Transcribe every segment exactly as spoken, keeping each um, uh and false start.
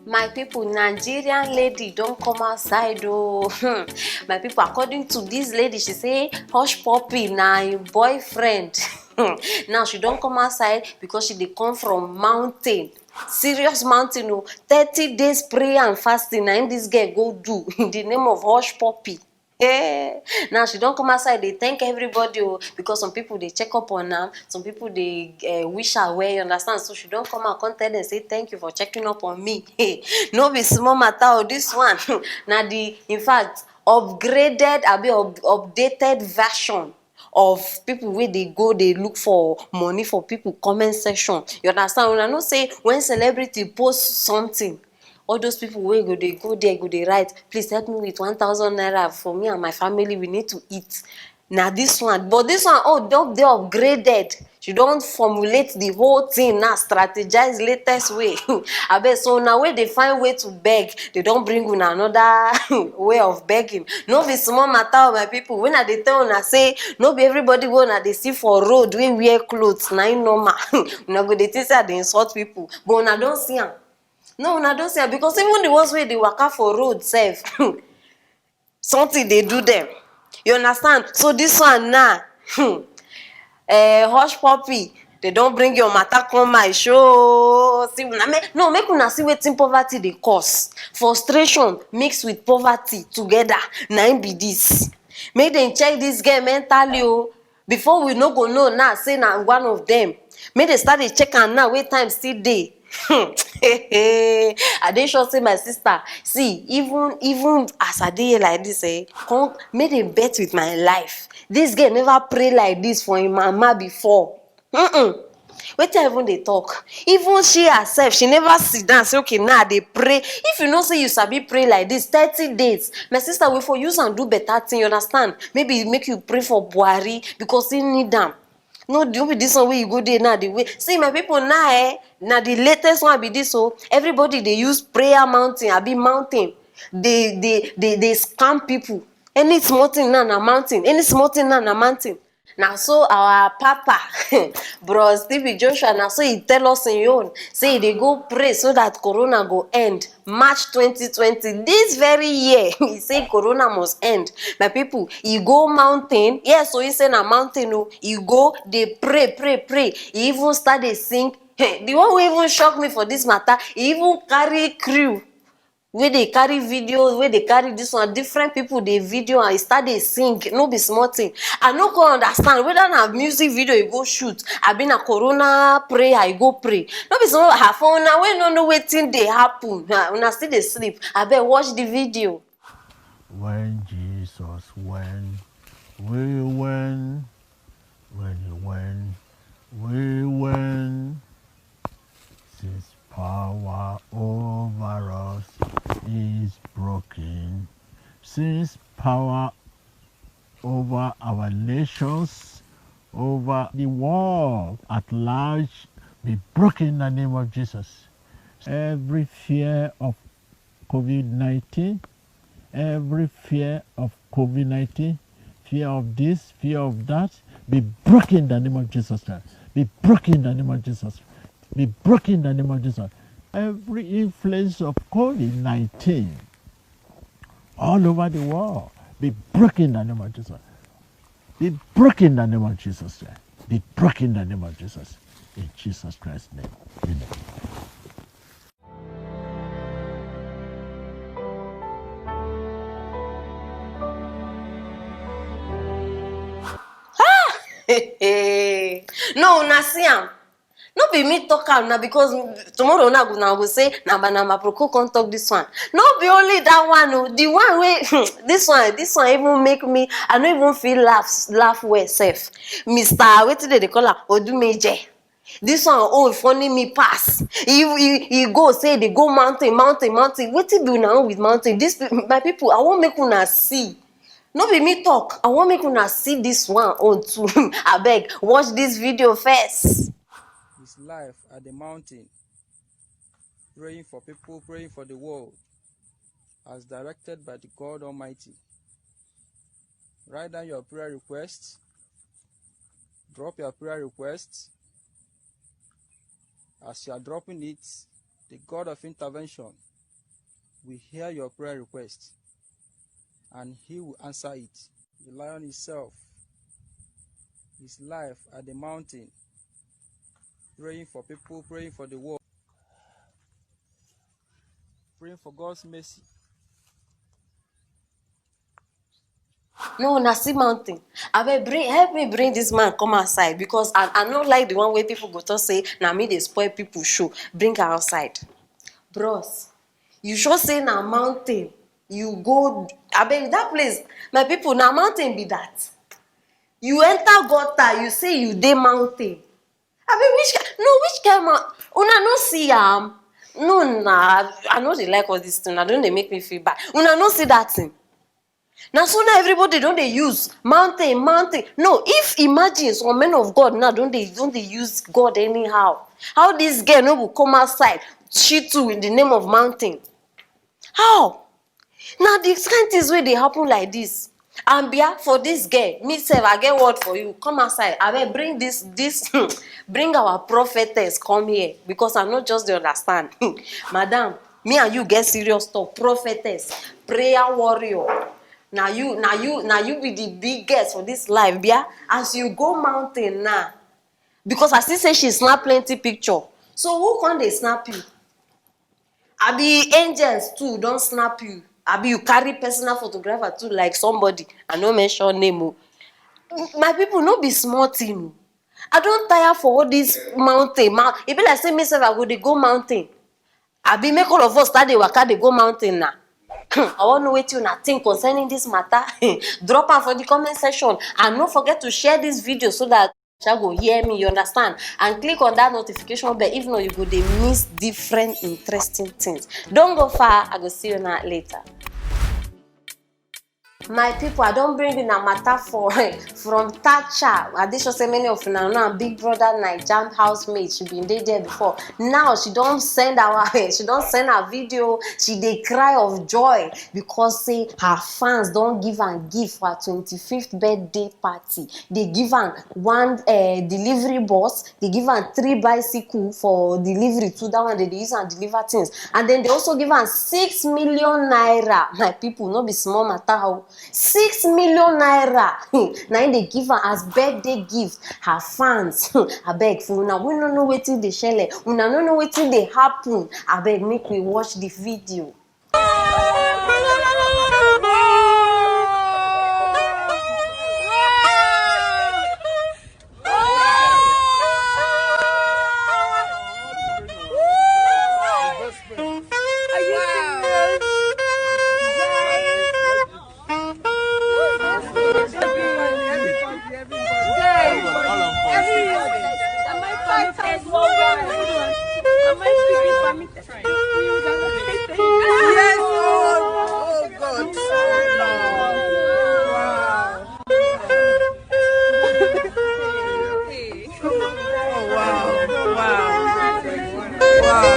My people, Nigerian lady don come outside o. Hmm. My people, according to this lady, she say Hush Puppy na im boyfriend. Hmm. Now she don come outside because she dey come from mountain, serious mountain o. Thirty days prayer and fasting na im this girl go do in the name of Hush Puppy. Eh, now she don come outside dey thank everybody o, because some people dey check up on am, some people dey uh, wish her well, you understand? So she don come out come tell them say, "Thank you for checking up on me." No be small matter o, this one. Na the, in fact, upgraded, abi up, updated version of people wey dey go dey look for money for people comment section. You understand? Una know say when celebrity post something, all those people wey go dey go there go dey write, "Please help me with one thousand naira for me and my family, we need to eat." Na this one, but this one, oh, don dey upgraded. She don formulate the whole thing now, strategize latest way. Abeg, so una wey dey find way to beg, they don bring una another way of begging. No be small matter o, my people. When I dey tell una say no be everybody wey una dey see for road wey wear clothes na im normal. Una go dey think say I dey insult people, but una don see am. No, una don see am, because even the ones wey dey waka for road sef, something dey do them. You understand? So this one now, hmm, eh, Hush Puppy, they don bring your matter come my show. See, una make, no, make una see wetin poverty dey cause. Frustration mixed with poverty together, na im be this. Make dem check this girl mentally o. Before we no go know now say na one of them. Make dem start dey check am now wey time still dey. Hmm. I dey sure say my sister, see, even, even as I dey here like this, eh, come, make dem bet with my life. This girl never pray like this for im mama before. Mm-mm. Wetin I even dey talk? Even she herself, she never sit down say, "Okay, now I dey pray." If you know say you sabi pray like this thirty days, my sister, we for use am do better thing, you understand? Maybe make you pray for Buhari because he need am. No, no be this one wey you go dey now dey wait. See, my people, now, eh, na the latest one be this o. Everybody dey use prayer mountain, abi mountain. Dey, dey, dey, dey scam people. Any small thing now na mountain. Any small thing now na mountain. Na so our papa, Bros T B Joshua, na so he tell us him own. Say he dey go pray so that corona go end. March twenty twenty, this very year, he say corona must end. My people, he go mountain. Yes, so he say na mountain o. He go dey pray, pray, pray. He even start dey sing. Hey, the one wey even shock me for this matter, he even carry crew wey dey carry video, wey dey carry this one, different people dey video and he start dey sing. No be small thing. I no go understand whether na music video he go shoot, abi na corona prayer he go pray. No be small, ha, for una wey no know wetin dey happen, ha, una still dey sleep. Abeg, watch the video. When Jesus went, we went. When he went, we went. Since power over us is broken, since power over our nations, over the world at large, be broken in the name of Jesus. Every fear of COVID nineteen, every fear of COVID nineteen, fear of this, fear of that, be broken in the name of Jesus Christ. Be broken in the name of Jesus. Be broken in the name of Jesus. Every influence of COVID nineteen all over the world, be broken in the name of Jesus. Be broken in the name of Jesus Christ. Be broken in the name of Jesus. In Jesus Christ's name. Amen. No, una see am. No be me talk am na, because tomorrow una go, una go say na Banama Proko come talk this one. No be only that one o. The one wey this one, this one even make me, I no even feel laugh, laugh well sef. Mister, wetin dem dey call am, Odumeje. This one own funny me pass. He, he, he go say they go mountain, mountain, mountain. Wetin be una own with mountain? This pe-, my people, I wan make una see. No be me talk. I wan make una see this one own too. Abeg, watch this video first. His life at the mountain, praying for people, praying for the world, as directed by the God Almighty. Write down your prayer request. Drop your prayer request. As you are dropping it, the God of intervention will hear your prayer request and he will answer it. The lion himself, his life at the mountain, praying for people, praying for the world, praying for God's mercy. No, na see mountain. Abeg, bring, help me bring this man come outside, because I, I no like the one wey people go talk say na me dey spoil people show. Bring am outside. Bros, you sure say na mountain you go? Abeg, that place, my people, na mountain be that. You enter gutter, you say you dey mountain. Abeg, which ki-, no, which kind man? Una no see am? No, na, I no dey like all this thing. I don dey make me feel bad. Una no see that thing? Na so now everybody don dey use mountain, mountain. No, if, imagine, some men of God now don dey, don dey use God anyhow. How this girl no go come outside, she too, in the name of mountain? How? Na the kind things wey dey happen like this. And bia, for this girl, me sef, I get word for you. Come outside, abeg, bring this, this, bring our prophetess come here, because I no just dey understand. Madam, me and you get serious talk. Prophetess, prayer warrior. Na you, na you, na you be the biggest for this life, bia. As you go mountain now, because I see say she snap plenty picture. So who come dey snap you? Abi angels too don snap you? Abi you carry personal photographer too, like somebody, I no mention name o. My people, no be small thing o. I don tire for all this mountain. Ma-, e be like say me sef, I go dey go mountain. Abi make all of us start dey waka dey go mountain na. I wan know wetin una think concerning this matter. Drop am for the comment section, and no forget to share this video so that Sha go hear me, you understand? And click on that notification bell, if not, you go dey miss different interesting things. Don't go far, I go see you now later. My people, I don bring una matter for from Thatcher. I dey sure say many of una know am, Big Brother Naija housemaid. She been dey there before. Now she don send our she don send her video. She dey cry of joy because say her fans don give am gift for her twenty-fifth birthday party. They give am one uh, delivery bus, they give am three bicycle for delivery too. That one they dey use am deliver things, and then they also give am six million naira. My people, no be small matter o. Six million naira. Na im they give am as birthday gift. Her fans, abeg, for una we no know wetin dey shele, una no know wetin dey happen. Abeg, make we watch the video. Yes, oh, oh God. Wow. Oh, wow. Wow. Wow. Wow.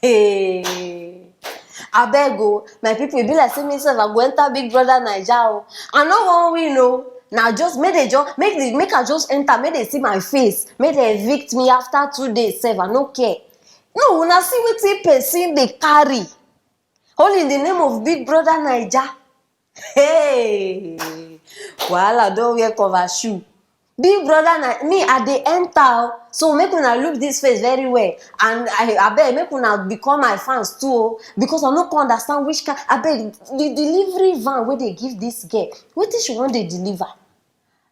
Hey, abeg o, my people, e be like say me sef, I go enter Big Brother Naija o. I no wan win o. Na just make they just make the make I just enter, make they see my face, make they evict me after two days sef. I no care. No, una see wetin person dey carry. All in the name of Big Brother Naija. Hey, wahala don wear cover shoe. Big Brother, na me, I dey enter o. So make una look this face very well, and I abeg, make una become my fans too o, because I no come understand which kind. Abeg, the delivery van wey they give this girl, wetin she wan dey deliver?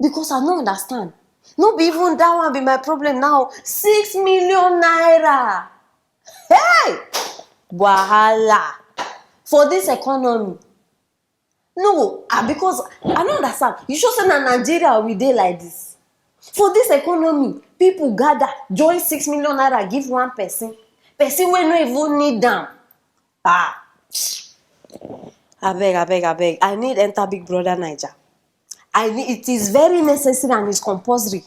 Because I no understand. No be even that one be my problem now. Six million naira. Hey, wahala for this economy. No, ah, because I no understand. You sure say na Nigeria we dey like this? For this economy, people gather, join six million naira, give one person, person wey no even need am. Ah, abeg, abeg, abeg, I need enter Big Brother Naija. I need, it is very necessary and it's compulsory.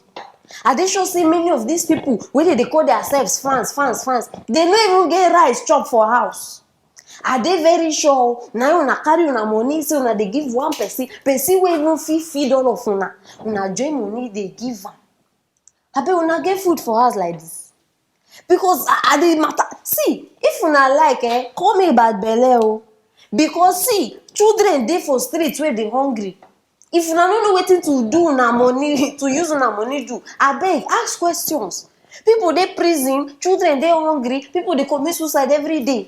I dey sure say many of these people wey dey dey call themselves fans, fans, fans, they no even get rice chop for house. I dey very sure na una carry una money say una dey give one person, person wey even fit feed all of una. Una join money dey give am. Abeg, una get food for house like this? Because I, I dey matter. See, if una like, eh, call me bad belle o. Because see, children dey for street wey dey hungry. If una no know wetin to do una money, to use una money do, abeg, ask questions. People dey prison, children dey hungry, people dey commit suicide every day.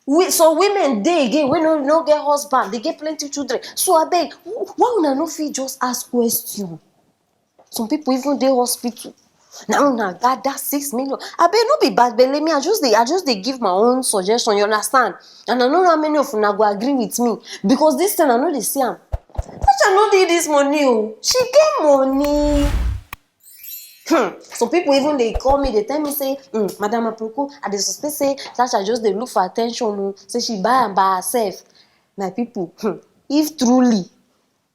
We, some women dey again wey no, no get husband, they get plenty children. So abeg, wh-, why una no fit just ask question? Some people even dey hospital. Na una gather six million. Abeg, no be bad belle me. I just dey, I just dey give my own suggestion. You understand? And I no know how many of una go agree with me, because this thing I no dey see am. Tasha no need this money o. She get money. Hmm. Some people even dey call me, dey tell me say, hmm, Madam Aproko, I dey suspect say Tasha just dey look for attention o. Say she buy am by herself. My people, hmm, if truly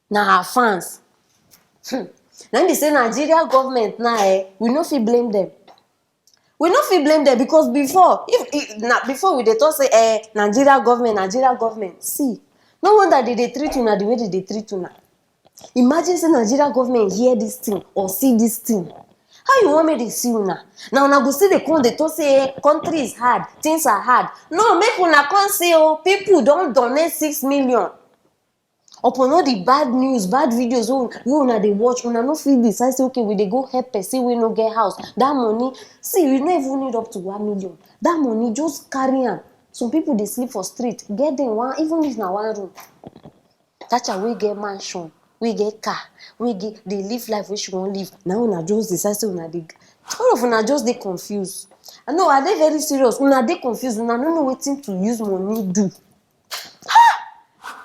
na her fans, hmm, na im be say Nigeria government now, eh, we no fit blame them. We no fit blame them, because before, if, if na before we dey talk say, eh, Nigeria government, Nigeria government. See, no wonder they dey treat una the way they dey treat una. Imagine say Nigeria government hear this thing or see this thing. How you want me to see una? Now una go still dey come dey talk say, eh, country is hard, things are hard. No, make una come see o, people don donate six million. Upon all the bad news, bad videos wey, wey una dey watch, una no fit decide say, okay, we dey go help person wey no get house. That money, see, you no even need up to one million. That money, just carry am. Some people dey sleep for street, get them one, even if na one room. Tasha wey get mansion, wey get car, wey get, dey live life wey she wan live, na una just decide say una dey, all of una just dey confused. I know, I dey very serious. Una dey confused. Una no know wetin to use money do.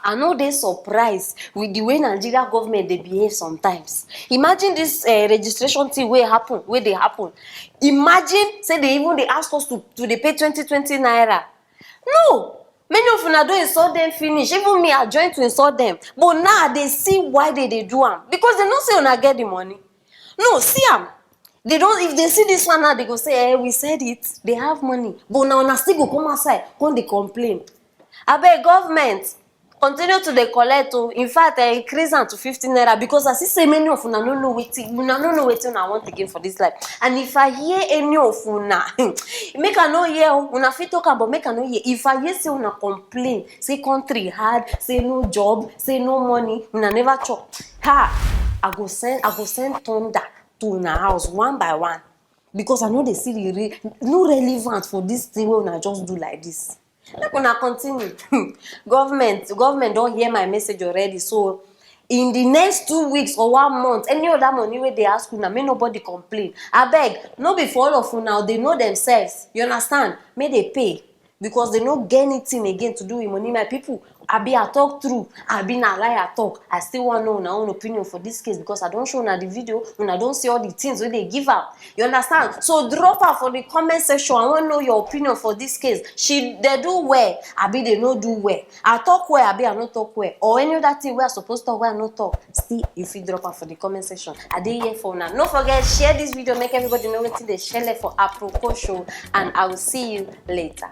I no dey surprised with the way Nigeria government dey behave sometimes. Imagine this, eh, registration thing wey happen, wey dey happen. Imagine say they even dey ask us to, to dey pay twenty, twenty naira. No, many of una don insult them finish. Even me, I join to insult them. But now I dey see why they dey do am, because they know say una get the money. No, see am. They don't, if they see this one now, they go say, eh, we said it. They have money. But now una still go come outside, come dey complain. Abeg, government, continue to dey collect o. In fact, eh, increase am to fifty naira, because I see say many of una no know wetin, una no know wetin una want again for this life. And if I hear any of una, make I no hear o. Una fit talk am, but make I no hear. If I hear say una complain, say country hard, say no job, say no money, una never chop. Ha! I go send, I go send thunder to una house one by one, because I no dey see the re-, no relevant for this thing wey una just do like this. Make una continue. Government, government don hear my message already. So in the next two weeks or one month, any other money wey they ask una, make nobody complain. Abeg, no be for all of una, they know themselves. You understand? Make they pay, because they no get anything again to do with money. My people, abi I talk true, abi na lie I talk? I still wan know una own opinion for this case, because I don show una the video, una don see all the things wey they give am. You understand? So drop am for the comment section. I wan know your opinion for this case. She, they do well, abi they no do well? I talk well, abi I no talk well? Or any other thing wey I suppose talk wey I no talk? Still, you fit drop am for the comment section. I dey here for una. No forget, share this video, make everybody know wetin dey shele for Aproko Show, and I will see you later.